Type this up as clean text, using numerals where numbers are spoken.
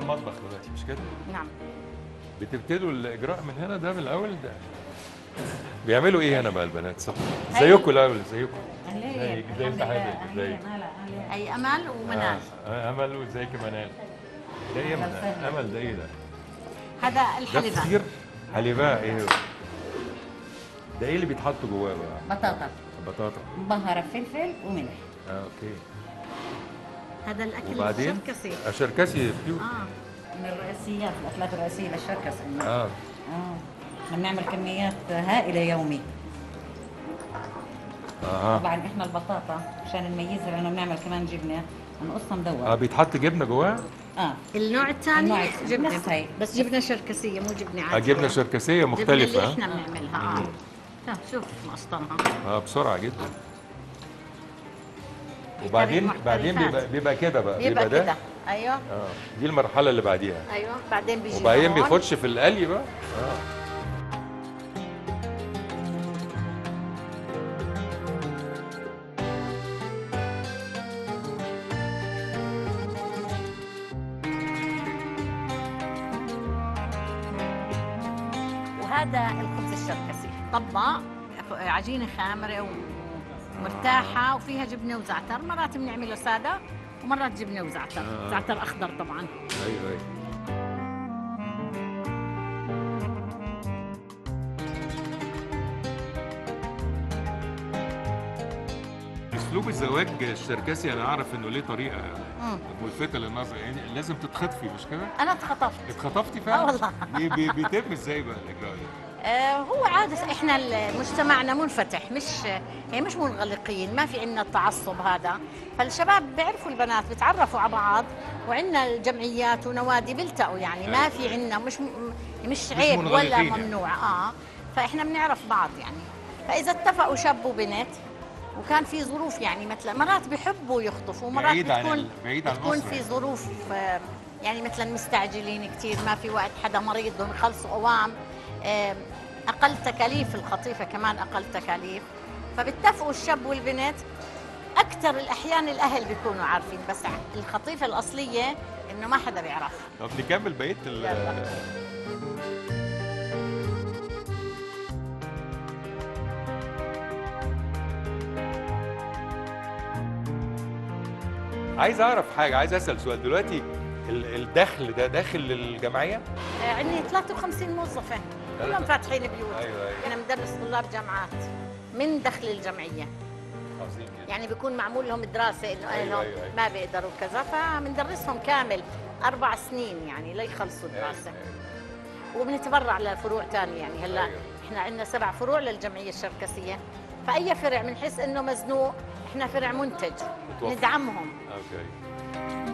المطبخ دلوقتي مش كده؟ نعم. بتبتدوا الاجراء من هنا ده من الاول ده. بيعملوا ايه هنا بقى البنات صح؟ ازيكم الاول؟ ازيكم؟ ازيك؟ ازي حضرتك؟ ازيك؟ اي امل ومنال. امل وازيك يا منال؟ ده ايه منال؟ امل ده ايه ده؟ هذا الحلبة. ده فطير حلبة. ايه ده؟ ايه اللي بيتحط جواه بقى؟ بطاطا. بطاطا مبهرة بفلفل وملح. okay. هذا الاكل الشركسي. الشركسي pure. من الرئيسيات، الاكلات الرئيسية للشركس. احنا بنعمل كميات هائلة يومي. طبعا احنا البطاطا عشان نميزها لانه بنعمل كمان جبنه بنقصها مدور. بيتحط جبنه جواها؟ النوع الثاني جبنه هي. بس جبنه شركسيه مو جبنه عادية. جبنه شركسيه مختلفة. اللي احنا بنعملها. شوف مقسطنها. بسرعة جدا. وبعدين بيبقى كده بقى، بيبقى ده. ايوه. دي المرحلة اللي بعديها. ايوه بعدين بيجي وبعدين بيخش في القلي بقى. وهذا الخبز الشركسي، طبق عجينه خامره ومرتاحه وفيها جبنه وزعتر، مرات بنعمله ساده ومرات جبنه وزعتر، زعتر اخضر طبعا. ايوه ايوه. اسلوب الزواج الشركسي انا اعرف انه ليه طريقه ملفته للنظر، يعني لازم تتخطفي مش كده؟ انا اتخطفت. اتخطفتي فعلا؟ والله. بيتم ازاي بقى الاجراء ده؟ هو عادة احنا مجتمعنا منفتح، مش يعني مش منغلقين، ما في عندنا التعصب هذا، فالشباب بيعرفوا البنات، بيتعرفوا على بعض، وعندنا الجمعيات ونوادي بيلتقوا، يعني ما في عندنا مش عيب ولا ممنوع. فاحنا بنعرف بعض يعني، فاذا اتفقوا شاب وبنت وكان في ظروف، يعني مثلا مرات بحبوا يخطفوا، مرات بتكون في ظروف يعني مثلا مستعجلين كثير، ما في وقت، حدا مريض بدهم يخلصوا قوام، اقل تكاليف الخطيفه كمان اقل تكاليف، فبتفقوا الشاب والبنت. اكثر الاحيان الاهل بيكونوا عارفين، بس الخطيفه الاصلية انه ما حدا بيعرف. طب نكمل بقية عايز اعرف حاجة، عايز اسال سؤال دلوقتي. الدخل ده داخل للجمعية؟ عندي 53 موظفة كلهم فاتحين بيوت. أيوة. انا مدرس طلاب جامعات من دخل الجمعية. عظيم جدا. يعني بيكون معمول لهم دراسة انه اهلهم أيوة. ما بيقدروا كذا، فبندرسهم كامل 4 سنين يعني ليخلصوا دراسة. أيوة. وبنتبرع لفروع ثانية يعني هلا أيوة. احنا عندنا 7 فروع للجمعية الشركسيه، فاي فرع بنحس انه مزنوق احنا فرع منتج ندعمهم. okay.